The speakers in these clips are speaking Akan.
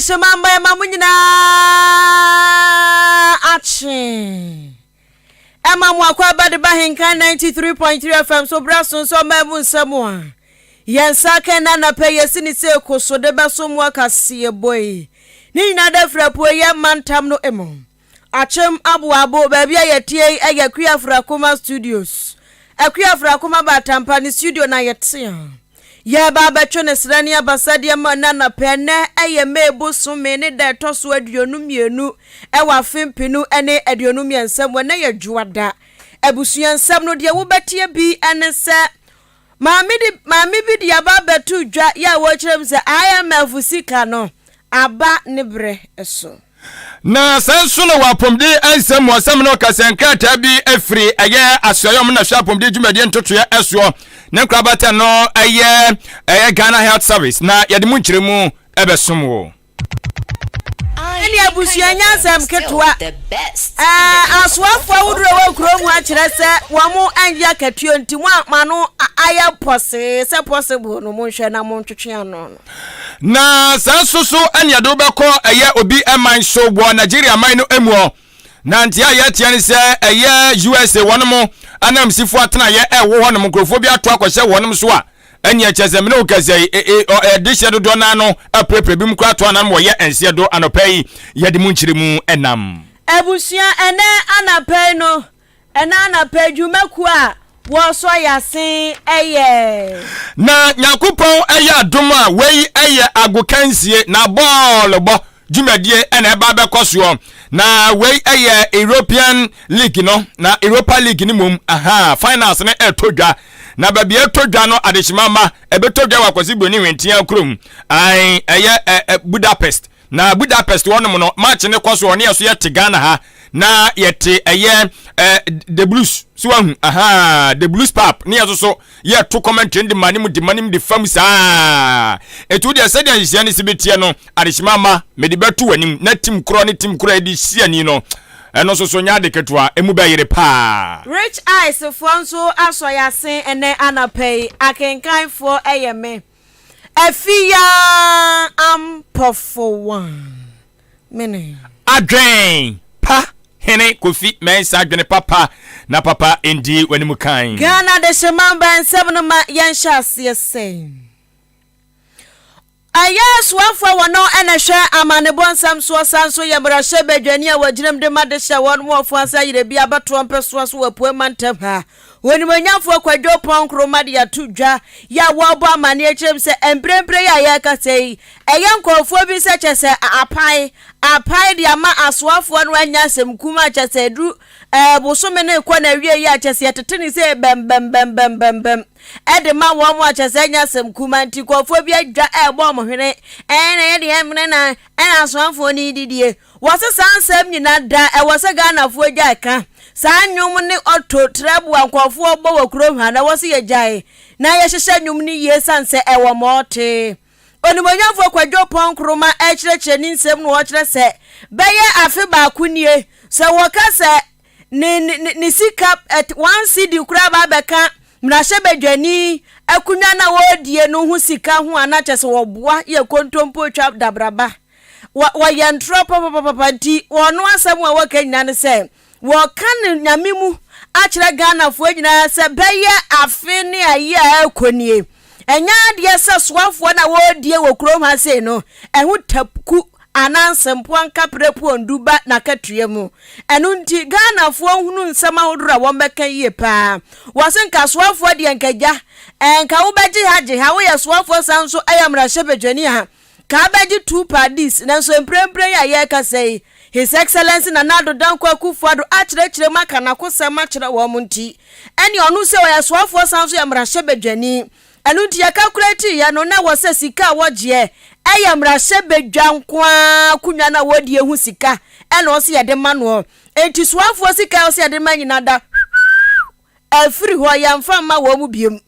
Adehyema mma ɛma mo nyinaa akye. Ɛma mo akɔ aba de ba Henkan 93.3 FM so bra so nso ɔma mu nsɛm a yɛn nsa ka na anapa yɛsi ne sɛ ko so de bɛso mo akaseɛ bɔ yi. Ne nyinaa da firi apueeɛ mantam no mu. Akyem Aboabo, baabi a yɛteɛ yi yɛ Akua Afrakoma Studios. Akua Afrakoma Baatampa ne studio na yɛte a. Yɛreba abɛtwe ne serɛ ne abasadeɛ ma nnɛ anɔpa. Ɛnnɛ yɛ May bosome ne da ɛtɔ so 22 wɔ afe 2023 mu. Ɛnnɛ yɛ Dwoada. Abusua nsɛm no deɛ wobɛteɛ bi ne sɛ Maame de maame bi de aba abɛto dwa yɛ a wɔrekyerɛ mu sɛ IMF sika no aba ne berɛ so. Na saa nso na wɔ apɔmuden nsɛm mu asɛm no ɔkasa nkrataa bi afiri ɛyɛ asoɛeɛ ɔmo na hwɛ apɔmuden dwumadie ntotoeɛ ɛsoɔ ne nkorabata no ɛyɛ ɛyɛ Ghana Health Service na yɛde mu nkyerɛmu ɛbɛsom wo. Ɛne abusua nyansam ketewa. Ɛɛ asoafoɔ ahodoɔ a ɛwɔ kurom ha kyerɛ sɛ wɔn angye akatua nti mo a mo ano ayɛ pɔsee sɛ possible no monhwɛ na montwetwe ano no. Na saa nso so ɛne ɛde wobɛkɔ ɛyɛ obi man so wɔ Nigeria man no muɔ. Na nti a yɛteɛ ne sɛ ɛyɛ USA wɔn mo anamsifo atenaeɛ ɛwɔ hɔ nom nkurɔfoɔ bi ato akɔhyɛ wɔnom so a ɛneɛ kyɛ sɛ mene wo kɛsɛ yi ɛdehyeɛ dodoɔ no ano apirapira bi mu koraa to anam wɔyɛ nseɛ do anɔpa yi yɛde mu nkyerɛ mu ɛnam. Abusua ɛnɛ anapa yi no ɛnɛ anapa yi dwumakuo a wɔsɔ yase ɛyɛ. Na Nyankopɔn ɛyɛ adom a wei ɛyɛ agokansie na bɔɔlobɔ dwumadie ɛna ɛba bɛkɔ soɔ na wei ɛyɛ European League no na Europa League no mmom aha finals no ɛtɔ dwa na baabi ɛtɔ dwa no adehyema ma ɛbɛtɔ dwa wɔ Akwasi Broni Hwentea kurom ɛyɛ ɛ Budapest na Budapest hɔnom no match no kɔ so ɔne ɛso yɛte Ghana ha na yɛte ɛyɛ ɛ the blues so ahu aha the blues pap ne yɛso so yɛto commentary de ma ne mu de ma ne mu de fam saa etu deɛ sɛdeɛ nhyehyɛ no si bi teɛ no adehyema ma mede bɛto w'anim na tim korɔ ne tim korɔ yɛde si ani no ɛno nso so nyɛ ade ketewa emu bɛyere paa. Rich Eyes foɔ nso asɔ yɛn ase ɛnɛ anapa yi akenkanfoɔ ɛyɛ me Afiyaa Ampɔfowa mene. Adwen pa hene Kofi Mensah adwene papa na papa ndi w'anim kan. Ghana Adehyema mba nsɛm no ma yɛnhyɛ aseɛ sɛn? Ɛyɛ asoafoɔ a wɔn na ɛhwɛ amanebɔ nsɛm soɔ san nso yɛ mmarahyɛ badwani a wɔgyinam de ma de hyɛ wɔn mu ɔfo ase ayerɛ bi abatoɔ mpɛsoa so wɔ Apuei mantam ha. Onimuonyamfoɔ Kwadwo Pɔn Nkrumah de ato dwa yɛ a wɔrebɔ amaneɛ kyerɛ mu sɛ mprempren yi a yɛrekasa yi ɛyɛ nkurɔfoɔ bi sɛ kyɛ sɛ apae apae de ama asoafoɔ no anya asɛm kum a kyɛ sɛ ɛduru ɛɛ bosome no rekɔ n'awie yi a kyɛ sɛ yɛtete ne sɛ bɛmbɛmbɛmbɛmbɛmbɛm de ma wɔn a kyerɛ sɛ ɛnyɛ asɛm kumaa nti nkurɔfoɔ bi adwa ɛrebɔ wɔn hwene ɛɛ na yɛde yɛn mene na ɛna asoafoɔ no didie wɔse saa nsɛm nyina da ɛwɔ sɛ Ghanafoɔ gyae ka saa nnwom ne ɔto trɛboa nkurɔfoɔ bɔ wɔ kurom ha na ɛwɔ sɛ yɛgyae na yɛhyehyɛ nnwom no yie sane sɛ ɛwɔ mɔɔte Onimuonyamfoɔ Kwadwo Pɔn Nkrumah ɛrekyerɛkyerɛ ne nsɛm no ɔkyerɛ sɛ bɛyɛ afe baako nie sɛ wɔka sɛ ne ne ne sika ɛt 1 cedi koraa ba abɛka mmarahyɛbadwani akonnwa no a wɔredie no ho sika ho a na kyerɛ sɛ wɔboa yɛ kontompo twa dabraba wɔ wɔyɛ ntorɔ papapapa nti wɔn asɛm a wɔka nyinaa ne sɛ wɔka no nyame mu akyerɛ Ghanafoɔ nyinaa sɛ bɛyɛ afe ne ayi a ɛrekɔ nie ɛnyɛ adeɛ sɛ soafoɔ na wɔredie wɔ kurom ha sei no ɛho taku anaa nsɛmpoa nkaprɛ puondu ba n'akatua mu. Ɛno nti, Ghanafoɔ nhunu nsɛm ahodoɔ a wɔbɛka yie paa. Wɔse nka soafoɔ deɛ nka gya, ɛɛ nka wobɛgye ha gye ha, woyɛ soafoɔ san nso yɛ mmarahyɛbadwani a, ka abɛgye two per dis, nanso mprempren yi a yɛrekasa yi, His Excellency Nana Addo Dankwa Akufo-Addo akyerɛkyerɛ mu aka n'akosɛm akyerɛ wɔn nti, ɛne ɔno sɛ ɔyɛ soafoɔ san nso yɛ mmarahyɛbadwani. Ɛno nti yɛkakulatiiɛ no na ɛwɔ sɛ sika a wɔgyeɛ ɛyɛ mmarahyɛbadwa nko ara akonnwa no a wɔdie ho sika ɛna ɔsɛ yɛde ma noɔ. Enti soafoɔ sika a ɔsɛ yɛde ma nyina da afiri hɔ yɛmfa mma wɔn mu biom.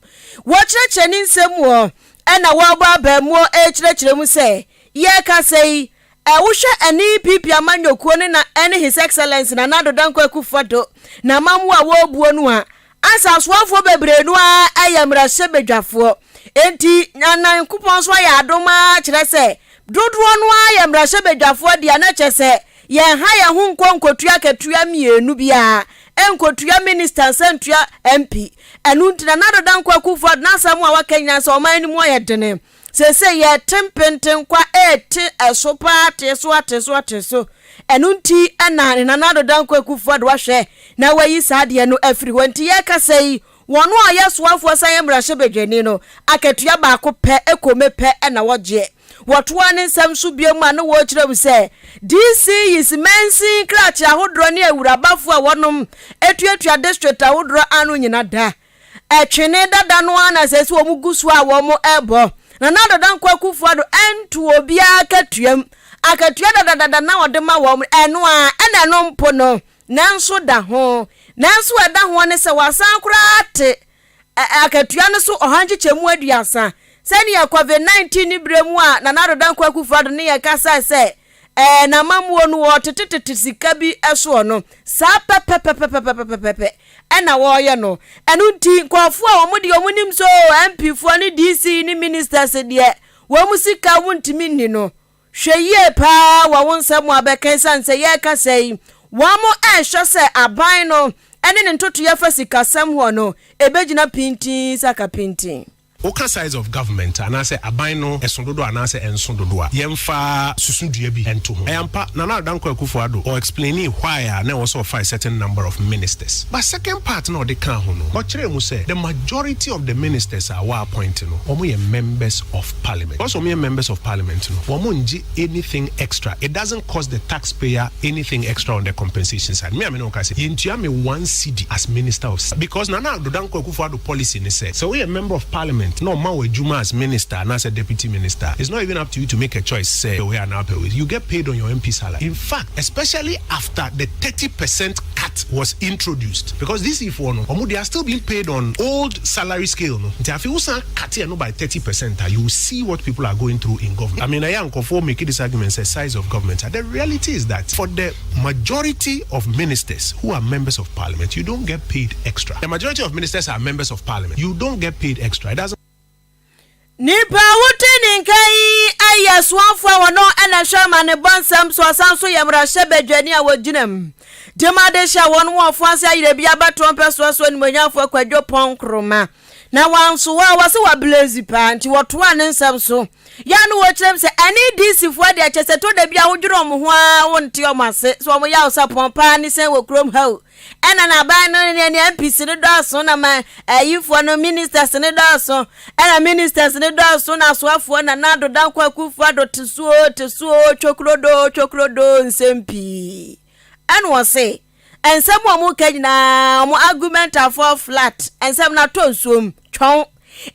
Wɔkyerɛkyerɛ ne nsɛm mu hɔ ɛna wɔabɔ abaamuo ɛrekyerɛkyerɛ mu sɛ yɛrekasa yi wohwɛ NEPP amanyɔkuo no na ɛne His Excellency Nana Addo Dankwa Akufo-Addo n'amammuo a wɔrebuo no a Ansa asoafoɔ bebree no ara yɛ mmarahyɛbadwafoɔ. Enti na Nyankopɔn nso ayɛ adom ara kyerɛ sɛ Dodoɔ no ara yɛ mmarahyɛbadwafoɔ deɛ na kyerɛ sɛ yɛnha yɛn ho nkɔ nkɔtua akatua mmienu biara, nkɔtua minista nsa ntua MP. Ɛno nti Nana Addo Dankwa Akufo-Addo n'asɛm a waka nyinaa sɛ ɔman no mu ayɛ dene. Seesei yɛrete mpentenkwa rete ɛso paa te so ate so ate so. Ɛno nti na Nana Addo Dankwa Akufo-Addo ahwɛ na wayi saa adeɛ no afiri hɔ. Nti yɛrekasa yi, wɔn a wɔyɛ soafoɔ san yɛ mmarahyɛbadwani no, akatua baako pɛ, kome pɛ na wɔgyeɛ. Wɔtoaa ne nsɛm so bio mu a na wɔrekyerɛ mu sɛ, DC yis mansin nkrakye ahodoɔ ne awurabafoɔ a wɔnom tuatua district ahodoɔ ano nyina da. Ɛtwene dada no ara na sɛ sɛ wɔn gu so a wɔn rebɔ. Nana Addo Dankwa Akufo-Addo ɛnto obiara akatuam. Akatua dadadada na ɔde ma wɔn, ɛno ara, ɛna ɛno mpo no, nanso da ho. Nanso ɛda ho ne sɛ wasan koraa ate akatua no so ɔha nkyekyɛmu 30. Sɛnea Covid 19 no berɛ mu a Nana Addo Dankwa Akufo-Addo ne yɛn kasae sɛ ɛɛ n'amammuo no wɔretetetete sika bi soɔ no, saa pɛpɛpɛpɛpɛpɛpɛ ɛna wɔreyɛ no. Ɛno nti nkurɔfoɔ a wɔn deɛ wɔn nim sɛ oo MP foɔ ne DC ne ministers deɛ wɔn sika wɔntumi nni no, hwɛ yie paa wɔ wo nsɛm a bɛka ɛsiane sɛ yɛrekasa yi wɔn rehwɛ sɛ aban no ne ne ntotoeɛ fa sikasɛm hoɔ no ɛbɛgyina pintinn sɛ akapintin. Woka size of government anaasɛ aban no ɛso dodo anaasɛ ɛnso dodo a, yɛmfa susudua bi nto ho. Ɛyɛ ampa, Nana Addo Dankwa Akufo-Addo ɔ explainee why a na ɛwɔ sɛ ɔfa a certain number of ministers. But second part no a ɔde kaa ho no, ɔkyerɛɛ mu sɛ the majority of the ministers a wɔ appoint no, wɔyɛ members of parliament. Because wɔyɛ members of parliament no, wɔnngye anything extra. It doesn't cost the taxpayer anything extra on the compensation side. Me a me ne wo kasa yi, yɛntua me one cedi as minister of because Nana Addo Dankwa Akufo-Addo policy ne sɛ, sɛ woyɛ member of parliament na ɔma wo adwuma as minister anaasɛ deputy minister a, it's not even up to you to make a choice sɛ wei anaa wopɛ wei. You get paid on your MP salary. In fact, especially after the 30% cut was introduced, because DC foɔ no, wɔn they are still being paid on old salary scale no, nti afei wosan cut ɛno by 30% a, you will see what people are going through in government. I mean, ɛyɛ a nkurɔfoɔ make this argument sɛ size of government a, the reality is that for the majority of ministers who are members of parliament, you don't get paid extra. The majority of ministers are members of parliament, you don't get paid extra. It doesn't. Nipa a wote ne nka yi yɛ soafoɔ a wɔno na ɛhwɛ amanebɔ nsɛm so, ɔsan nso yɛ mmarahyɛbadwani a wɔgyina mu de ma de hyɛ wɔn mu ɔfo ase ayerɛ bi abatoɔ mpɛsoa so animuonyamfoɔ Kwadwo Pɔn Nkrumah. Na wanso hɔ a wɔse wablaze paa nti wɔtoaa ne nsɛm so. Yɛ a na wɔkyerɛ mu sɛ ɛne DC foɔ deɛ kyɛ sɛ tɔ da bi a wodwene wɔn ho ara wonte wɔn ase sɛ wɔn yɛ awosapɔn paa ne sɛn wɔ kurom ha o. Ɛna n'aban no ne ne MPs no dɔɔso na ma ayifoɔ no ministers no dɔɔso ɛna ministers no dɔɔso na asoafoɔ na Nana Addo Dankwa Akufo Addo te so te so twokrodo twokrodo nsɛm pii ɛna ɔse nsɛm a wɔn ka nyinaa wɔn argument are fall flat nsɛm no atɔ nsuom twɔn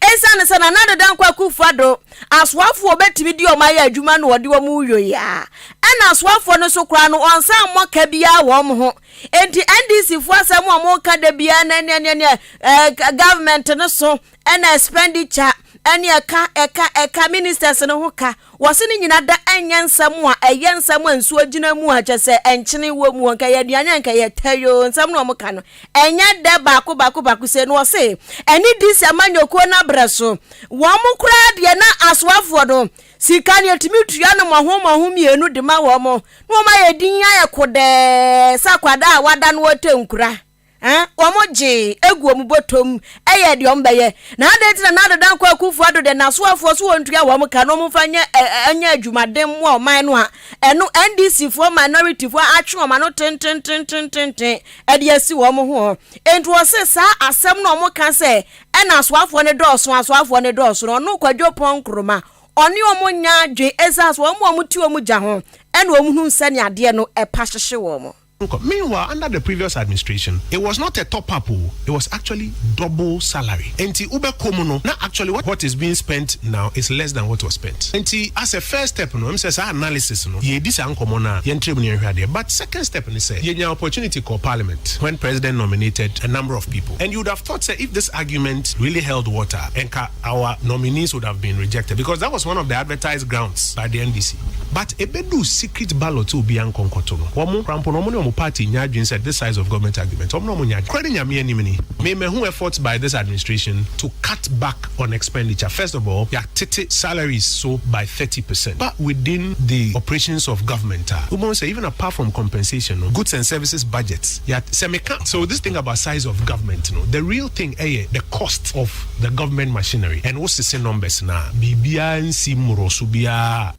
Esiane sɛ Nana Addo Dankwa Akufo Addo asoafoɔ bɛtumi de wɔn ayɛ adwuma na wɔde wɔn reyɔ yi a, ɛna asoafoɔ no nso koraa no wɔnsan mmɔ ka biara wɔn ho. Enti NDC foɔ asɛm a wɔka da biara na ɛne ɛne ɛne ɛɛ government no so ɛna expenditure ɛne ɛka ɛka ɛka ministers no ho ka. Wɔse ne nyina da ɛnyɛ nsɛm a ɛyɛ nsɛm a nsuo gyina mu a kyɛ sɛ ɛnkyene wɔ mu nka yɛ aduane a nka yɛ tɛyoo nsɛm no wɔn ka no ɛnyɛ dɛ baako baako baako sei no wɔse ɛne DC amanyɔkuo no abrɛ so wɔn koraa deɛ na asoafoɔ no sika no yɛtumi tua no mmɔho mmɔho mmienu de ma wɔn na wɔn ayɛ din ayɛ kodɛɛ sɛ akwadaa a wada no ɔtɛ nkura. Ɛɛ, wɔgyee egu wɔn bɔtɔ mu yɛɛ deɛ wɔbɛyɛ. Na adɛn nti na Nana Addo Dankwa Akufo Addo deɛ n'asoafoɔ so wɔntua wɔn ka na wɔmfa nyɛ ɛ nyɛ adwumaden mmoa ɔman no a ɛno NDC foɔ minority foɔ atwe wɔn ano tentententententen de asi wɔn ho? Enti wɔse saa asɛm no a wɔka sɛ ɛna asoafoɔ no dɔɔso asoafoɔ no dɔɔso no ɔno Kwadwo Pɔn Nkrumah ɔne wɔn nyɛ adwene ɛsiane sɛ wɔn a wɔte wɔn gya ho ɛna wɔn hunu sɛnea adeɛ no ɛpa hyehye wɔn. Meanwhile, under the previous administration, it was not a top up o, it was actually double salary. Enti wobɛkɔ mu no, na actually what is being spent now is less than what was spent. Enti as a first step no, ɛm sɛ saa analysis no, yɛredi saa nkɔmmɔ no a, yɛntrɛ mu na yɛnhwɛ adeɛ. But second step ne sɛ, yɛnyaa opportunity kɔɔ parliament when president nominated a number of people. And you would have thought sɛ if this argument really held water a, ɛnka our nominees would have been rejected because that was one of the advertised grounds by the NDC. But ɛbɛduu secret ballot sɛ obiara nkɔ nkɔto no, wɔn koraa mpo no, wɔn ne wɔn. ɔmo party nya adwene sɛ this size of government agreement, ɔmo na ɔmo nya kura ne Nyame anim ni. Me mehu efforts by this administration to cut back on expenditure. First of all, yɛatete salaries so by 30%, but within the operations of government a wobɛhu sɛ even apart from compensation no, goods and services budgets yɛ sɛ meka. So this thing about size of government no, the real thing ɛyɛ the cost of the government machinery, and wosese numbers na biribiara nsi mmorɔ so biara.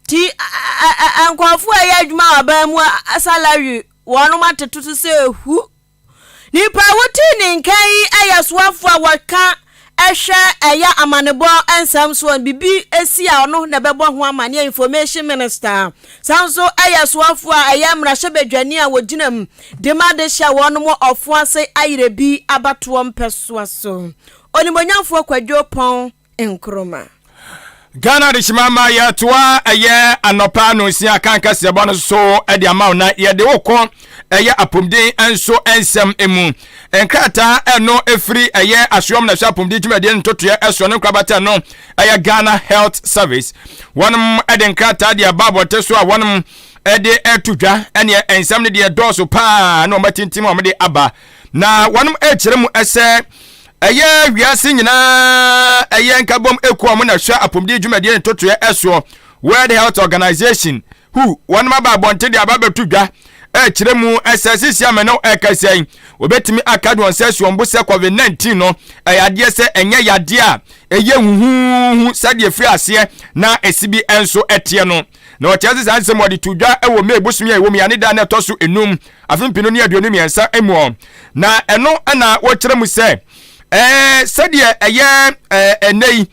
Ti nkurɔfoɔ a ɛyɛ adwuma wɔ aban mu salary wɔnom atetoto sɛ ehu. Nipa a wotii ne nka yi yɛ soafoɔ a wɔka ɛhwɛ ɛyɛ amanebɔ nsɛm soɔ, biribi esi a ɔno na ɛbɛbɔ ho amaneɛ, Information Minister. San nso ɛyɛ soafoɔ a ɛyɛ mmarahyɛbadwani a wɔgyina mu de ma de hyɛ wɔn ɔfo ase ayerɛ bi abatoɔ mpɛsoa so, Onimonyamfoɔ Kwadwo Pɔn Nkroma. Ghana de hyema ma yɛtoa ɛyɛ anɔpa no nsia kankaseɛbɔ no so de ama wo, na yɛde wo kɔ ɛyɛ apɔmuden nso nsɛm mu. Nkrataa ɛno ɛfiri ɛyɛ asoɔm na ɛhwɛ apɔmuden dwumadie no ntotoeɛ ɛsoɔ ne nkorabata no ɛyɛ Ghana Health Service, wɔnom ɛde nkrataa de aba abɔnten so a wɔnom ɛde ɛto dwa. Ɛneɛ nsɛm no deɛ dɔɔso paa na wɔn atintim a wɔde aba, na wɔnom ɛkyerɛ mu ɛsɛ ɛyɛ wiase nyinaa ɛyɛ nkabom ekuo a wɔn na hwɛ apɔmuden dwumadie ne ntotoeɛ ɛsoɔ, World Health Organization, WHO, wɔn aba abɔnten de aba abɛto dwa ɛkyerɛ mu ɛsɛ sisi ama no ɛkasa yi, wɔbɛtumi aka de wɔn nsa asi wɔn bo sɛ COVID-19 no ɛyɛ adeɛ sɛ ɛnyɛ yadeɛ a ɛyɛ huhuuhu sɛdeɛ firi aseɛ na ɛsi bi nso ɛteɛ no. Na wɔkyerɛ sɛ saa nsɛm wɔde to dwa ɛwɔ May bosom a ɛwɔ mu yɛane da na ɛtɔ so 5, afe 2023 mu. Na ɛno ɛna wɔkyerɛ mu sɛ sɛdeɛ ɛyɛ ɛnɛ yi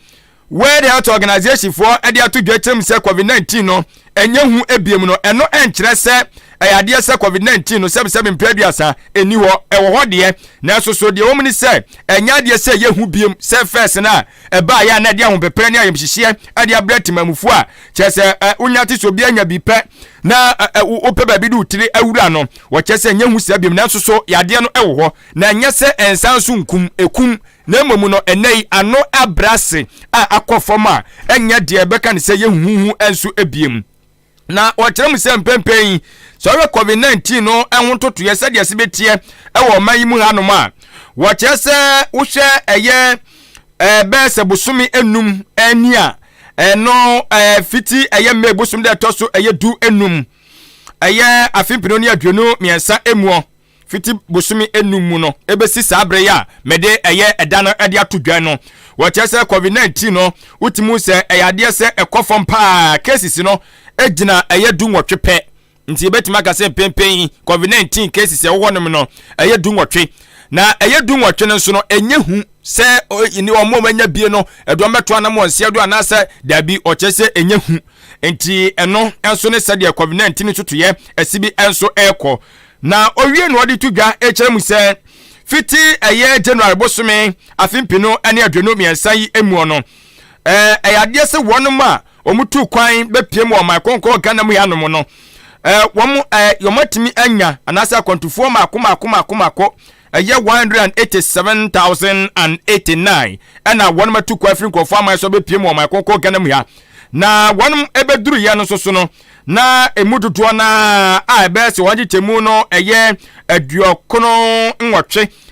World Health Organization foɔ ɛde ato dwa kyerɛ mu sɛ COVID-19 no ɛnyɛ hu ebiem no, ɛno ɛnkyerɛ sɛ ɛyɛ adeɛ sɛ COVID-19 no sɛbisɛbi mpɛ 30 ɛni hɔ. Ɛwɔ hɔ deɛ, nanso so deɛ wɔn ni sɛ ɛnyɛ adeɛ sɛ ɛyɛ hu biem sɛ fɛs no a ɛbaa yɛ a na ɛde ahopɛpɛ ne ayamhyehyeɛ ɛde abrɛ temamufoɔ a kyerɛ sɛ wonya te sɛ obi anya bi pɛ na wopɛ baabi de wo tiri awura no. Wɔkyerɛ sɛ ɛnyɛ hu sɛ biem, nanso so yadeɛ no ɛwɔ hɔ na ɛnyɛ sɛ ɛnsa nso nkum ekum, na mmom no ɛnɛ yi ano abrɛ a akɔ fam a ɛnyɛ deɛ ɛbɛka ne sɛ yɛhuhu nso ebiem. Na wɔkyerɛ mu sɛ mpɛmpɛn yi sɛ ɔyɛ COVID-19 no ho ntotoeɛ sɛdeɛ ɛsi bɛteɛ ɛwɔ ɔman yi mu hanom a, wɔkyerɛ sɛ wohwɛ ɛyɛ ɛbɛyɛ sɛ bosome 5 ani a ɛno fiti ɛyɛ May bosom dɛ ɛtɔ so ɛyɛ 15, ɛyɛ afe 2023 emuɔ, fiti bosome 5 mu no ebesi saa abere yi a mɛde ɛyɛ ɛda no ɛde ato dwa no, wɔkyerɛ sɛ COVID-19 no wotumi sɛ ɛyɛ adeɛ sɛ ɛkɔ fam paa. Cases no egyina ɛyɛ 18 pɛ, nti yɛbɛtumi aka sɛ mpempem yi COVID-19 cases ɛwɔ hɔnom no ɛyɛ 18, na ɛyɛ 18 no nso no ɛnyɛ hu sɛ ne wɔn a wɔanya bie no ɛdɔm bɛto anam wɔn nsia do anaasɛ dabi. Ɔkyerɛ sɛ ɛnyɛ hu, nti ɛno nso ne sɛdeɛ COVID-19 nso toyɛ ɛsi bi nso ɛrekɔ. Na owie na ɔde to dwa ɛkyerɛ mu sɛ fiti ɛyɛ January bosome afe 2023 yi emu no, ɛyɛ adeɛ sɛ wɔnom a wɔn tu kwan bɛpie mu ɔman kɔnkɔn Ghana mu yanom no, wɔn atumi anya anaasɛ akwantufoɔ mako mako mako mako ɛyɛ 187,089 ɛna wɔn atu kwan firi nkurɔfoɔ aman so bɛpie mu ɔman kɔnkɔn Ghana mu ha. Na wɔn bɛduru yɛ no nso so no, na emu dodoɔ naa a ɛbɛyɛ sɛ wɔn agyekyɛ mu no ɛyɛ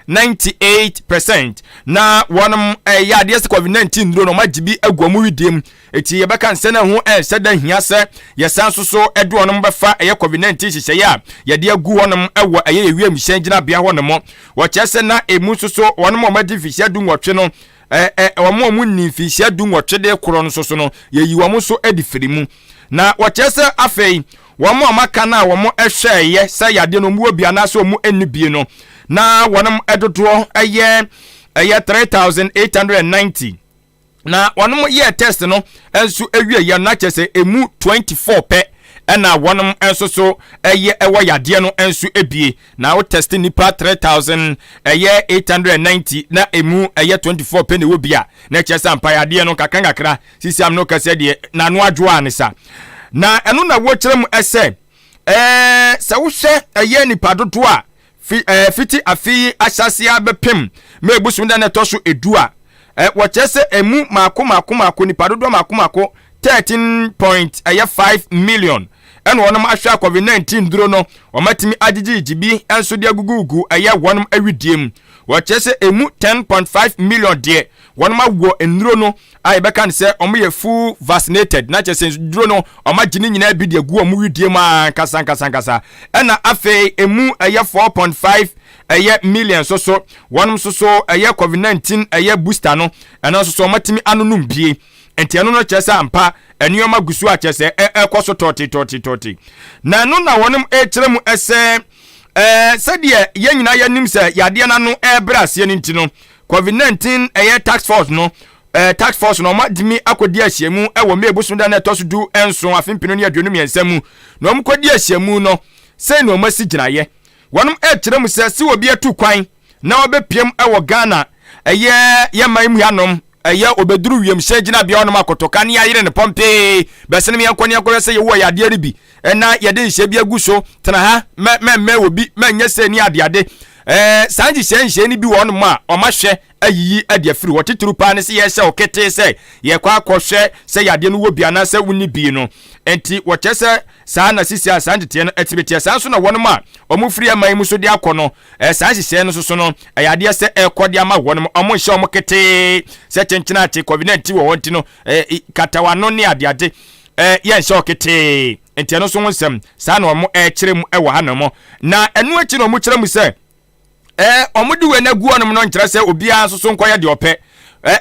98, 98%, na wɔn ɛyɛ adeɛ sɛ COVID-19 nnuro no wɔn agye bi agu wɔn widie mu. Eti yɛbɛka nsɛn na ho ɛnhyɛ da hia sɛ yɛsan nso so ɛde wɔn bɛfa ɛyɛ COVID-19 hyehyɛeɛ a yɛde agu hɔnom ɛwɔ ɛyɛ yɛ wiemhyɛn gyinabea hɔnom. Wɔkyerɛ sɛ na emu nso so wɔn a wɔadi mfihyia 18 no, ɛɛ ɛ wɔn a wɔn nni mfihyia 18 de korɔ no nso so no, yɛyi wɔn nso de firi mu. Na wɔkyerɛ sɛ afei wɔn a wɔaka no a wɔn hwɛɛyɛ sɛ yadeɛ no wɔn wɔ bi anaasɛ wɔn nni bie no, na wɔn dodoɔ ɛyɛ 3890, na wɔn yɛ test no nso awie yɛ no, na kyerɛ sɛ emu 24 pɛ ɛna wɔn nso so ɛyɛ ɛwɔ yadeɛ no nso ebie. Na wo test nipa 3,000 ɛyɛ 890 na emu ɛyɛ 24 pɛ na ɛwɔ bi a, na kyerɛ sɛ ampa yadeɛ no kakra kakra sisi am no kɛsɛ deɛ n'ano adwo a ne sa. Na ɛno na wɔkyerɛ mu ɛsɛ sɛ wohwɛ ɛyɛ nipa dodoɔ a fi fiti afe yi ahyɛseɛ abɛpem May bosom da na ɛtɔ so 10 a, wɔkyerɛ sɛ emu mako mako mako nipa dodoɔ mako mako 13 point ɛyɛ 5 million. Ɛna wɔnom ahwɛ a Covid 19 duro no wɔatumi agyegyegye bi nso de agugugu ɛyɛ wɔnom awidie mu. Wɔkyerɛ sɛ emu 10.5 million deɛ wɔnom awɔ nnuro no a yɛbɛka no sɛ wɔn yɛ full vaccinated na kyerɛ sɛ duro no wɔn agye ne nyinaa bi de agu wɔn widie mu ankasa ankasa ankasa. Ɛna afei emu ɛyɛ 4.5 ɛyɛ million nso so wɔnom nso so ɛyɛ Covid 19 ɛyɛ booster no ɛno nso so wɔn atumi anonom bie. Nti ɛno no kyerɛ sɛ ampa nneɛma gu so a kyerɛ sɛ ɛrekɔ so tɔɔte tɔɔte tɔɔte. Na ɛno na wɔnom ɛrekyerɛ mu sɛ ɛɛ sɛdeɛ yɛn nyinaa yɛnim sɛ yadeɛ no ano ɛrebrɛ aseɛ no nti no, COVID-19 ɛyɛ task force no ɛɛ task force no wɔn atumi akɔdi ahyiamu ɛwɔ May bosom da no ɛtɔ so 17 afe 2023 mu. Na wɔn kɔdi ahyiamu no, sɛn na wɔn asi gyinaeɛ. Wɔnom ɛrekyerɛ mu sɛ sɛ obi atu kwan na wɔbɛpiem ɛwɔ Ghana ɛyɛ yɛn man mu hanom, Ɛyɛ obeduru wiemhyɛn gyinabea hɔnom akotoka ne ayere no pɔmpee. Bɛsenem yɛnkɔ ne yɛnkɔhwɛ sɛ yɛwɔ yadeɛ no bi na yɛde nhyɛ bi agu so. Tena ha, mɛ mɛmmɛn obi, mɛnyɛ sei ne adeade. Ɛɛ, saa nhyehyɛe nhyehyɛe no bi wɔ hɔnom a wɔahwɛ ayiyi de afiri hɔ. Titiriw paa ne sɛ yɛhyɛ wo ketee sɛ yɛkɔ akɔhwɛ sɛ yadeɛ no wɔ bi anaasɛ wonni bi no. Enti wɔkyerɛ sɛ saa na sisi a saa nteteɛ no tumi teɛ. Saa nso na wɔnom a wɔfiri aman mu so de akɔ no, Saa nhyehyɛe no nso so no, ɛyɛ adeɛ sɛ ɛrekɔ de ama wɔn, wɔnhyɛ wɔn ketee sɛ kyenkyen ate COVID-19 wɔ hɔ nti no, kata w'ano ne adeade, yɛnhyɛ wo ketee. Nti ɛno nso ho nsɛm, saa na wɔn ɛrekyerɛ mu wɔ hanom. Na ɛno akyi na wɔkyerɛ mu sɛ, wɔn de wei no agu hɔnom no nkyerɛ sɛ obiara nso so nkɔyɛ deɛ ɔpɛ.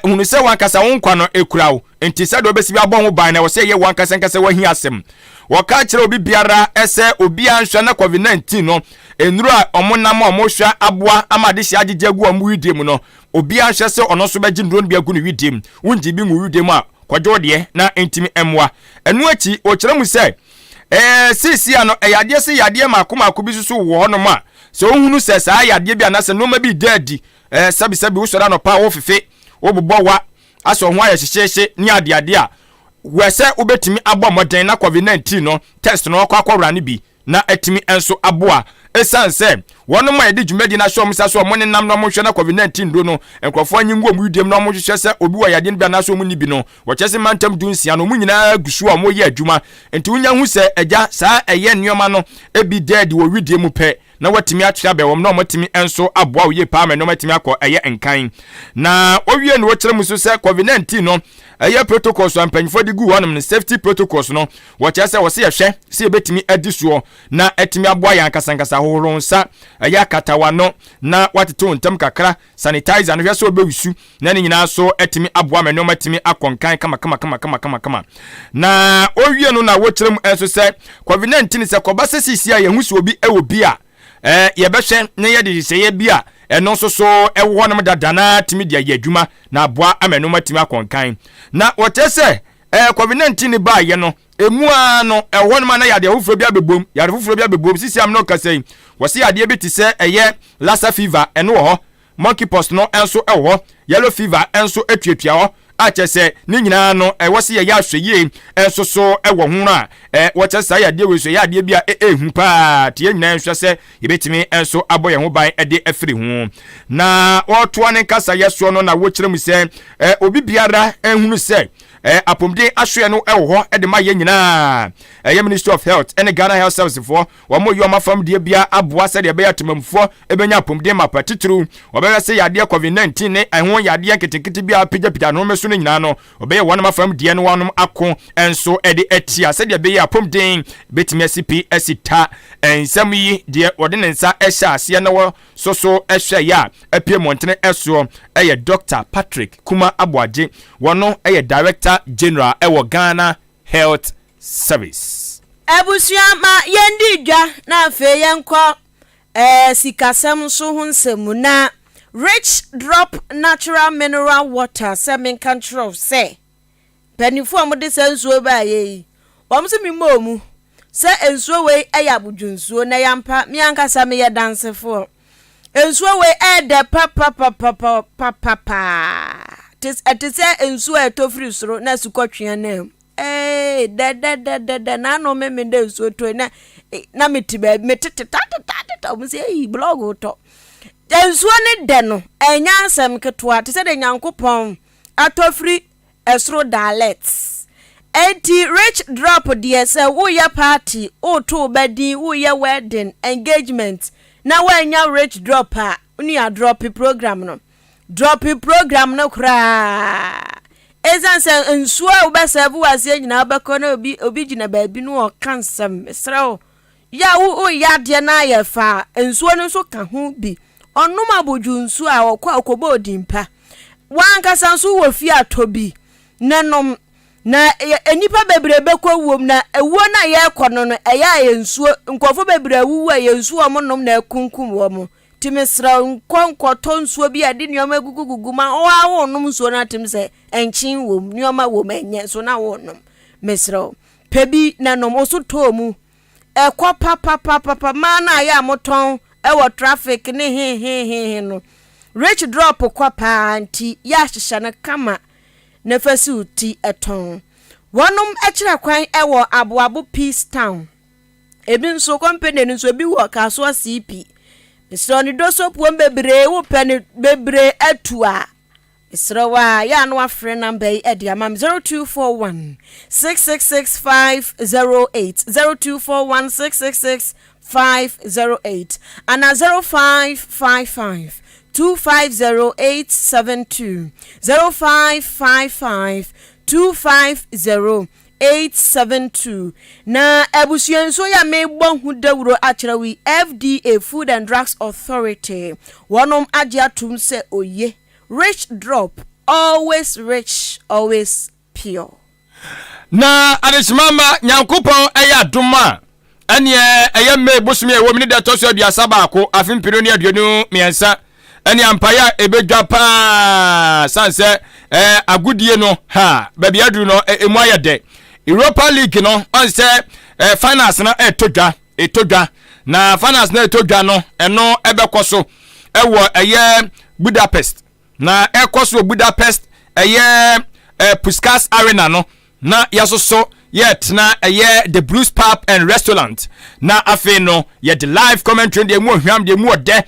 Hunu sɛ wankasa wo nkwa no ekura wo. Nti sɛdeɛ wobɛsi bi abɔ ho ban no, ɛwɔ sɛ ɛyɛ wankasa nkasa wahi asɛm. Wɔka kyerɛ obi biara sɛ obiara nhwɛ na COVID-19 no nnuro a wɔnam a wɔhwɛ aboa ama adehyeɛ agyegye agu wɔn wedeɛ mu no, obiara nhwɛ sɛ ɔno nso bɛgye nnuro no bi agu ne wedeɛ mu. Wongye bi ngu wedeɛ mu a, kɔgye wo deɛ na ɛntumi mmoa. Ɛno akyi, wɔkyerɛ mu sɛ, ɛɛ seesia no, ɛyɛ adeɛ sɛ yadeɛ mmaako mmaako bi nso so wɔ hɔnom a, sɛ wohunu sɛ saa yadeɛ bi anaasɛ nneɛma bi reda adi, ɛɛ sɛbisɛbi wosɔre anɔpa a wofefe, wobobɔ wa, asɛ wo ho ayɛ hyehyeehye ne adeade a, wɔ sɛ wobɛtumi abɔ mmɔden na COVID-19 no test no akɔ akɔwura no bi na atumi nso aboa. Ɛsiane sɛ wɔnom a yɛde dwumadi no ahyɛ wɔn nsa sɛ wɔn nenam na wɔnhwɛ na COVID-19 nnuro no nkurɔfoɔ anyi ngu wɔn wedeɛ mu na wɔnhwehwɛ sɛ obi wɔ yadeɛ no bi anaasɛ wɔn nni bi no, wɔkyerɛ sɛ mantam 16 no wɔn nyinaa gu so a wɔreyɛ adwuma. Nti wonya hu sɛ agya saa ɛyɛ nneɛma no bi da adi wɔ wedeɛ mu pɛ, na woatumi atwe abɛn wɔn na wɔatumi nso aboa wo yie paa ma nneɛma atumi akɔ ɛyɛ nkan. Na wɔwie no wɔkyerɛ mu nso sɛ COVID-19 no ɛyɛ protocols a mpanyinfoɔ de gu hɔnom no, safety protocols no, wɔkyerɛ sɛ wɔsɛ yɛhwɛ sɛ yɛbɛtumi adi soɔ na atumi aboa yɛn ankasankasa. Hohoro nsa, ɛyɛ akata w'ano na woatete wo ntam kakra, sanitizer no hwɛ sɛ wobɛwusu na ne nyinaa so atumi aboa ma nneɛma atumi akɔ nkan kama. Na owie no na wɔkyerɛ mu nso sɛ COVID-19 sɛ kɔba sɛ sisi a yɛhu sɛ obi wɔ bi a, yɛbɛhwɛ na yɛde nhyehyɛeɛ bi a ɛno nso so ɛwɔ hɔnom dada na atumi de ayɛ adwuma na aboa ama nneɛma atumi akɔ nkan. Na wɔkyerɛ sɛ COVID-19 no baeɛ no, emu ara no ɛwɔ hɔnom a na yadeɛ foforɔ bi abɛbom, yare foforɔ bi abɛbom. Sisi a me ne wo kasa yi, wɔse yadeɛ bi te sɛ ɛyɛ Lassa fever, ɛno wɔ hɔ. Monkeypox no nso wɔ hɔ, yellow fever nso tuatua hɔ, a kyerɛ sɛ ne nyinaa no ɛwɔ sɛ yɛyɛ ahwɛyie nso so wɔ ho a wɔkyerɛ saa yadeɛ wei so ɛyɛ adeɛ bi a ɛhu paa, nti yɛn nyinaa nhwɛ sɛ yɛbɛtumi nso abɔ yɛn ho ban de afiri ho. Na wɔtoa ne nkasayɛ soɔ no na wɔkyerɛ mu sɛ obi biara nhunu sɛ apɔmuden ahwɛɛ no wɔ hɔ de ma yɛn nyinaa. Ɛyɛ Ministry of Health ne Ghana Health Service foɔ Wɔreyɛ wɔn afam deɛ biara aboa sɛdeɛ ɛbɛyɛ a temammufoɔ bɛnya apɔmuden mapa titiriw. Wɔbɛhwɛ sɛ yadeɛ Covid-19 ne ɛho yadeɛ nketenkete bi a apagyapagya nnome so no nyinaa no, wɔbɛyɛ wɔn afam deɛ ne wɔn ako nso de atia sɛdeɛ ɛbɛyɛ a apɔmuden bɛtumi asi pi asi ta. Nsɛm yi deɛ wɔde ne nsa hyɛ aseɛ na wɔsɔ so hwɛeɛ a apue mmɔntene soɔ yɛ Dɔkta Patrick Kuma Aboagye. Wɔno yɛ Director General wɔ Ghana Health Service. Abusua ma yɛndi dwa na afei yɛnkɔ eh, sikasɛm nso ho nsɛm mu. Na Rich Drop Natural Mineral Water sɛ menka nkyerɛ wo sɛ mpanimfoɔ a wɔde saa nsuo baeɛ yi, wɔn se memmɔɔ mu sɛ nsuo wei yɛ abodwonsuo na ɛyɛ ampa, me ankasa meyɛ dansefoɔ. Nsuo wei ɛyɛ dɛ papapapapapapaa. Ɛte sɛ nsuo a ɛtɔ firi soro na asukɔtweaa nam. Eeii dɛdɛdɛdɛdɛ n'ano me me dɛ nsuo tɔ na na me te baabi me tete tatetateta wɔn sɛ eyi blɔg tɔ. Nsuo ne dɛ no ɛnyɛ asɛm ketewa te sɛ deɛ Nyankopɔn atɔ firi ɛsoro dalɛt. Enti rich drop deɛ sɛ woyɛ party, woto wo ba din, woyɛ wedding, engagement na woannya rich drop a, nua drop program no. Drop program no koraa. Esiane sɛ nsuo a wobɛsɛve wɔ aseɛ nyinaa wobɛkɔ na obi obi gyina baabi no ɔka nsɛm. Mesrɛ wo, yɛ a woyɛ adeɛ no ayɛ fa a, nsuo no nso ka ho bi. Ɔnom abodwo nsuo a ɔkɔ a ɔkɔbɔ odin pa. W'ankasa nso wɔ fie a tɔ bi na nom. Na nnipa bebree bɛkɔ wuom na ewuo no a yɛrekɔ no no ɛyɛ a yɛ nsuo nkurɔfoɔ bebree awuwu a yɛ nsuo a wɔnom na akunkum wɔn. Nti mesrɛ wo nkɔ nkɔtɔ nsuo bi a ɛde nneɛma agugugugu ma wo ara wonom nsuo no atem sɛ nkyen wom nneɛma wom ɛnyɛ nso na wonom. Mesrɛ wo pɛ bi na nom wo so tɔɔ mu ɛkɔ papapapapa maa no a yɛ a motɔn ɛwɔ traffic ne hehehehe no rich drop kɔ paa nti yɛ ahyehyɛ no kama na fa si wo ti tɔn. Wɔnom kyerɛ kwan wɔ Aboabo Peace Town. Ebi nso company no nso ebi wɔ Kasoa CP. Mesrɛ wo ne dosopuom bebree wopɛ no bebree atu a mesrɛ wo a yɛ a na wafrɛ namba yi de ama me 0241 666 508 0241 666 508 anaa 0555 250 872 0555 250 872 Na abusua nsuo yi a merebɔ ho dawuro akyerɛ wo yi, FDA, Food and Drugs Authority, wɔnom agye atom sɛ oye. Rich drop, always rich, always pure. Na adehyema mma Nyankopɔn yɛ adom a, ɛneɛ ɛyɛ May bosome a ɛwɔ mu ne da ɛtɔ so 31 afe 2023 ɛne ampaeɛ a ɛbɛdwa paa san sɛ ɛɛ agodie no ha baabi aduru no ɛmu ayɛ dɛ. Europa League no ɔn sɛ ɛɛ finals no ɛtɔ dwa ɛtɔ dwa na finals no ɛtɔ dwa no ɛno ɛbɛkɔ so ɛwɔ ɛyɛ Budapest. Na ɛkɔ so wɔ Budapest ɛyɛ eh, Puskas Arena no na yɛsoso yɛtena ɛyɛ The Blues Pub and Restaurant na afei no yɛde live commentary deɛ mu ɔhwam deɛ mu ɔdɛ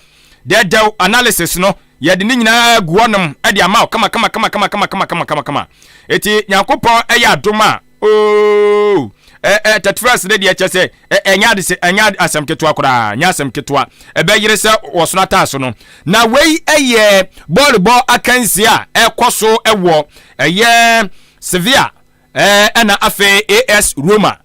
dɛdɛw analysis no yɛde ne nyinaa gu hɔnom ɛde ama wo kama kama kama kama kama kama kama kama kama eti Nyankopɔn ɛyɛ adom a Ooh eh eh tɛtrɛs ne deɛ kyɛ sɛ ɛnyɛ ade sɛ ɛnyɛ asɛm ketewa koraa nyɛ asɛm ketewa ɛbɛyere sɛ wɔsono ataaso no na wei ɛyɛ bɔɔlbɔ akansie a ɛkɔ so ɛwɔ ɛyɛ Sevilla ɛna afei AS Roma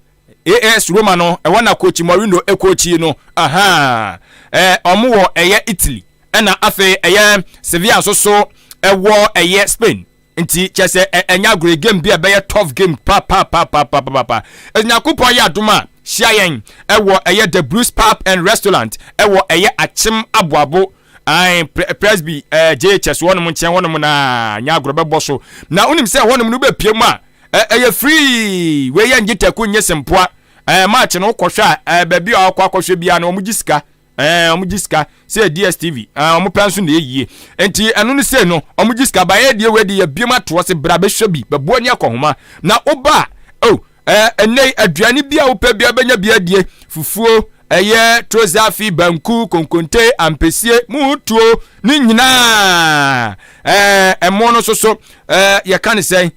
AS Roma no ɛwɔ na coach Mourinho ɛkɔɔkyi no aha ɛɛ ɔmo wɔ ɛyɛ Italy ɛna afei ɛyɛ Sevilla nso so ɛwɔ ɛyɛ Spain Nti kyerɛ sɛ ɛnyɛ agorɔ game bi a ɛbɛyɛ tough game papaapapapapa. Nyankopɔn yɛ adom a hyia yɛn ɛwɔ ɛyɛ The Bruce Pub and Restaurant ɛwɔ ɛyɛ Akyem Aboabo ae Presby ɛɛ JHS hɔnom nkyɛn hɔnom na nyɛ agorɔ bɛbɔ so. Na wonim sɛ hɔnom no wobɛpie mu a ɛyɛ free wei yɛ ngye taku nye sempoa ɛɛ match no wokɔhwɛ a ɛɛ baabi a wakɔ akɔhwɛ biara no wɔn gye sika. Ɛɛ wɔn gye sika sɛ yɛ DSTV ɛɛ wɔn pɛ nso na ɛyɛ yie nti ɛno no sei no wɔn gye sika ba yɛ deɛ wei de yɛ biem atoɔ se bra bɛhwɛ bi bɛboa ni akɔhoma na woba a oh ɛɛ ɛnɛ yi aduane bi a wopɛ bi abɛnya bi adie fufuo ɛyɛ trozafi banku konkonte ampesie mutuo ne nyinaa ɛɛ ɛmo no soso ɛɛ yɛka ne sɛn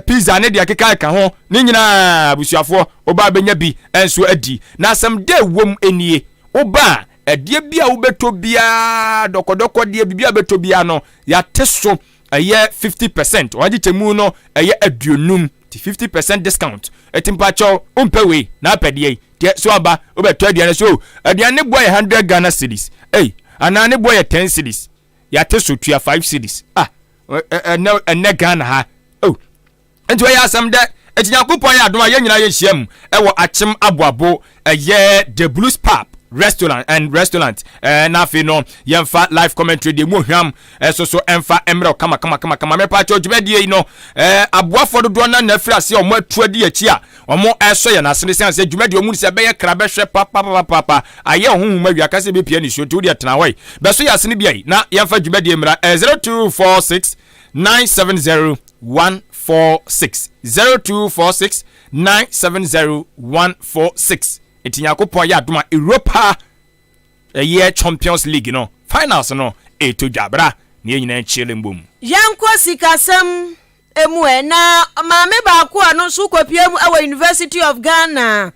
pizza ne deɛ ɛkeka ɛka ho ne nyinaa abusuafoɔ woba bɛnya bi nso adi na asɛm dɛ wom nie woba a ɛdeɛ bi a wobɛtɔ biara dɔkɔdɔkɔ deɛ biribi a wobɛtɔ biara no yɛate so ɛyɛ 50 percent wɔn agyekyɛ mu no ɛyɛ 50 ti 50 percent discount ɛti mpakyɛw wompɛ wei na apɛ deɛ yi deɛ so aba wobɛtɔ aduane so aduane ne boɔ yɛ 100 Ghana cedis ei anaa ne boɔ yɛ 10 cedis yɛate so tua 5 cedis ah ɛnɛ ɛnɛ Ghana ha oh nti ɔyɛ asɛm dɛ nti Nyankopɔn yɛ adom a yɛn nyinaa yɛhyia mu ɛwɔ Akyem Aboabo ɛyɛ The Blues Pub restaurant and restaurant ɛɛ na afei no yɛmfa live commentary deɛ mu ohwam ɛso so ɛmfa mmerɛw kama kama kama kama mepa kyɛw dwumadie yi no ɛɛ aboafoɔ dodoɔ na na afiri aseɛ wɔn atu adi akyi a wɔn ɛsɔ yɛn asene sɛn sɛ dwumadie wɔn sɛ ɛbɛyɛ kra bɛhwɛ papapapapa ayɛ ɔhohom awia kasa bi pia nisuo nti wodeɛ tena hɔ yi bɛso yɛ asene bia yi na yɛmfa dwumadie mmra ɛɛ 0246 970 146 0246 970 146 nti Nyankopɔn yɛ adom a Europa ɛyɛ Champions League no finals no ɛretɔ dwa bra na yɛn nyinaa nkyele mbom. Yɛnkɔ sikasɛm. mu ɛ. Na maame baako a no nso kɔpie mu wɔ University of Ghana,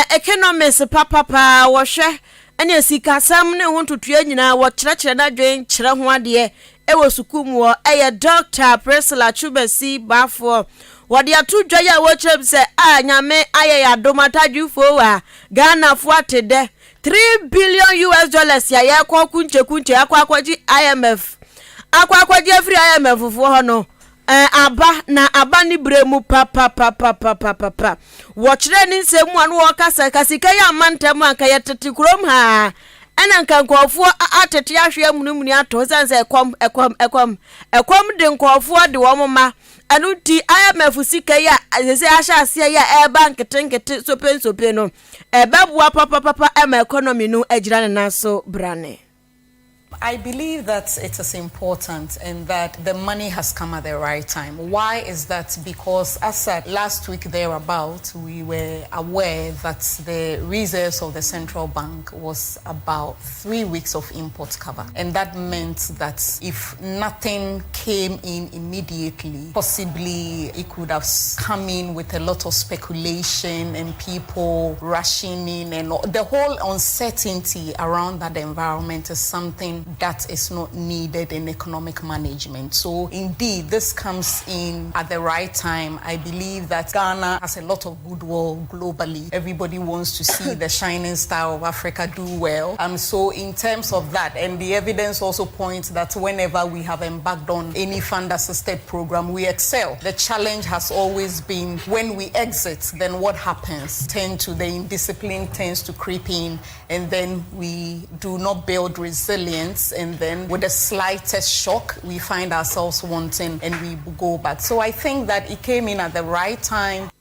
economics papapaa, wɔhwɛ ɛne sikasɛm ne ho ntotoeɛ nyinaa, wɔkyerɛkyerɛ n'adwen kyerɛ ho adeɛ ɛwɔ sukuu mu hɔ, ɛyɛ Dr Priscilla Twumasi Baafoɔ. Wɔde ato dwa yi a wɔkyerɛ mu sɛ a Nyame ayɛ yɛ adom atadwefoɔ a Ghanafoɔ ate dɛ US$3 billion a yɛkɔ kunkyekunkye akɔ akɔgye IMF, akɔ akɔgye afiri IMF foɔ hɔ no, aba na aba ne berɛ mu papapapapapapa. Wɔkyerɛ ne nsɛm mu a no wɔkasa ka sika yi ama ntɛm a nka yɛtete kurom haa ɛna nka nkɔɔfoɔ atete ahwe amunimuni atɔ, sane sɛ ɛkɔm ɛkɔm ɛkɔm ɛkɔm de nkɔɔfoɔ de wɔn ma. Ɛno nti IMF sika yi a sɛ ahyɛ aseɛ yi a ɛreba nketenkete sopensope no, ɛbɛboa papapapa ɛma economy no agyina ne nan so brane. I believe that it is important and that the money has come at the right time. Why is that? Because as at last week thereabout, we were aware that the reserves of the central bank was about 3 weeks of import cover. And that meant that if nothing came in immediately, possibly it could have come in with a lot of speculation and people rushing in, and the whole uncertainty around that environment is something that is not needed in economic management. So, indeed, this comes in at the right time. I believe that Ghana has a lot of goodwill globally. Everybody wants to see the shining star of Africa do well. So, in terms of that, and the evidence also points that whenever we have embarked on any fund assisted program, we excel. The challenge has always been when we exit, then what happens? Tend to the indiscipline tends to creep in, and then we do not build resilience, and then with the slightest shock, we find ourselves wanting and we go back. So I think that it came in at the right time.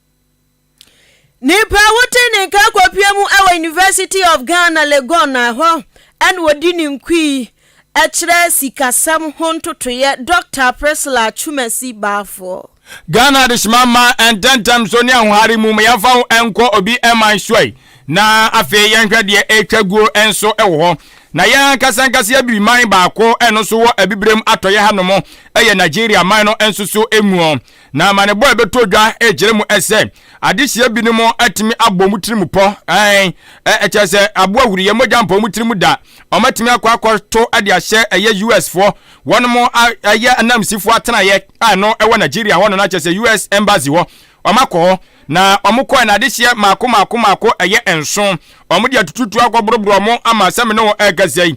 Nipa wote ne nka kɔpie mu ɛwɔ University of Ghana, Legon, na hɔ ɛna wɔdi ne nkui ɛkyerɛ sikasɛm ho ntotoeɛ, Dr Priscilla Twumasi Baafoɔ. Ghana adehyema ma ntɛntɛm so ne ahohare mu ma yɛmfa ho nkɔ obi man so yi, na afei yɛnhwɛ deɛ ɛtwa guo nso wɔ hɔ. Na yɛn ankasa ankasa yɛbiri man baako ɛno nso wɔ Abibirem atɔyɛ hanom, ɛyɛ Nigeria man no nso so emu. Na amanebɔ a ɛbɛtɔ dwa ɛgyerɛ mu ɛsɛ adehyia binom atumi abɔ mu tirim pɔ ɛn ɛkyɛ sɛ aboa huriyɛ mogya mpɔ mu tirim da. Ɔmatumi akɔ akɔto ɛde ahyɛ ɛyɛ US foɔ wɔnom ɛyɛ anamsifoɔ atenaeɛ a ɛno ɛwɔ Nigeria hɔ no, na kyerɛ sɛ US Embassy hɔ. Ɔmakɔ hɔ na ɔmo kɔɛ na adehyeɛ maako maako maako ɛyɛ 7. Ɔmo de atututu akɔborɔborɔ ɔmo ama sɛmi ne wɔ ɛɛkasa yi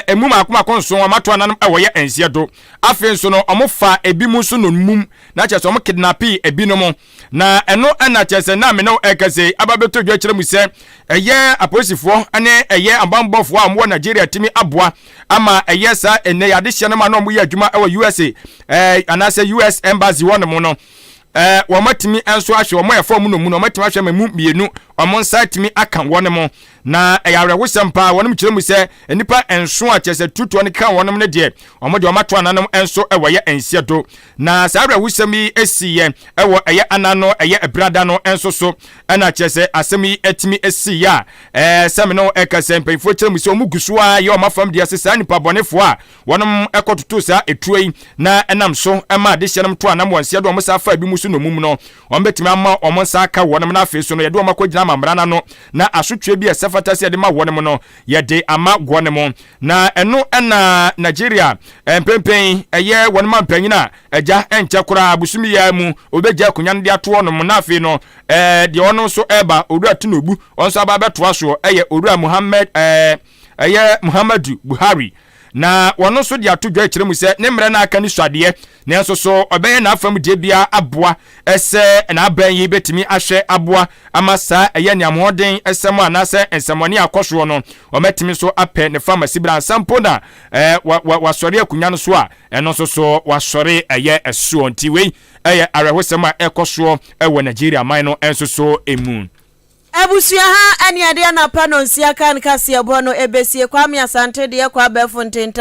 emu maako maako 7 ɔmo ato ananom ɛwɔ yɛ nseɛ do. Afei nso no, ɔmo fa ebi mu nso nonmum, na kyerɛ sɛ ɔmo kidnapi ebinom. Na ɛno ɛna kyerɛ sɛ na mene ɛkasa yi aba bɛtɔ dwa kyerɛ mu sɛ ɛyɛ apolisifoɔ ɛne ɛyɛ abanbɔfoɔ a ɔmo wɔ Nigeria tumi aboa ama ɛyɛ saa ɛnɛ yɛ adehyeɛ no ma na ɔmo yɛ adwuma ɛwɔ USA anaasɛ US Embassy hɔ nom no, wɔn atumi nso ahwɛ wɔn a ɛfɔ wɔn no mu no. Wɔn atumi ahwɛ ma mu 2 wɔn nsa atumi aka wɔn mo. Na ɛyɛ awerɛhosɛm paa. Wɔn kyerɛ mu sɛ nnipa 7 a kyerɛ sɛ tutuo no ka wɔn no deɛ, wɔn de wɔn ato ananom nso ɛwɔ yɛ nsia do. Na saa awerɛhosɛm yi esi yɛ ɛwɔ ɛyɛ anano ɛyɛ ɛbrada no nso so, ɛna kyerɛ sɛ asɛm yi atumi esi yɛ a sɛmi no ɛka sɛ mpanyinfoɔ kyerɛ mu sɛ wɔn gu so a yɛ wɔn afam deɛ sɛ saa nipa bɔnefoɔ a wɔn ɛkɔtoto saa etuo yi na ɛnam so ɛma adehyɛ no to anam wɔn nsia do, wɔn sa afa ebi mu so nomum no, wɔn bɛtumi ama wɔn nsa aka wɔn. Na afei so no, yɛde wɔn akɔgyina amamra n'ano na asotwe bi a ɛsɛ fata sɛ yɛde ma wɔn mu no, yɛde ama wɔn mu. Na ɛno ɛna Nigeria mpempɛn ɛyɛ wɔn ma mpanyin a ɛgya ɛnkyɛ koraa abosom yi mu obɛgya akonnwa no de ato wɔn. Na afei no, deɛ ɔno nso ɛreba, Owura Tinubu, ɔno nso aba abɛtoa soɔ, ɛyɛ Owura Muhammed, ɛyɛ Muhammadu Buhari. Na wɔn nso de ato dwa akyerɛ mu sɛ ne mmerɛ no aka ne suadeɛ, nanso so ɔbɛyɛ n'afam deɛ bia aboa ɛsɛ n'abɛn yi bɛtumi ahwɛ aboa ama saa ɛyɛ nneamoɔden ɛsɛm anaasɛ nsɛmɔne akɔ soɔ no, ɔmɛtumi nso apɛ ne fam asibira ansa mpo na wasɔre akonnwa no so a ɛno nso so wasɔre ɛyɛ ɛsoɔ. Nti wei ɛyɛ awerɛhosɛm a ɛkɔ soɔ ɛwɔ Nigeria man no nso so emu. Abusua ha ɛne adeɛ anapa no nsia ka no kaseɛbɔ no ɛbɛsie. Kwame Asante deɛ kɔ abɛɛfo ntenta.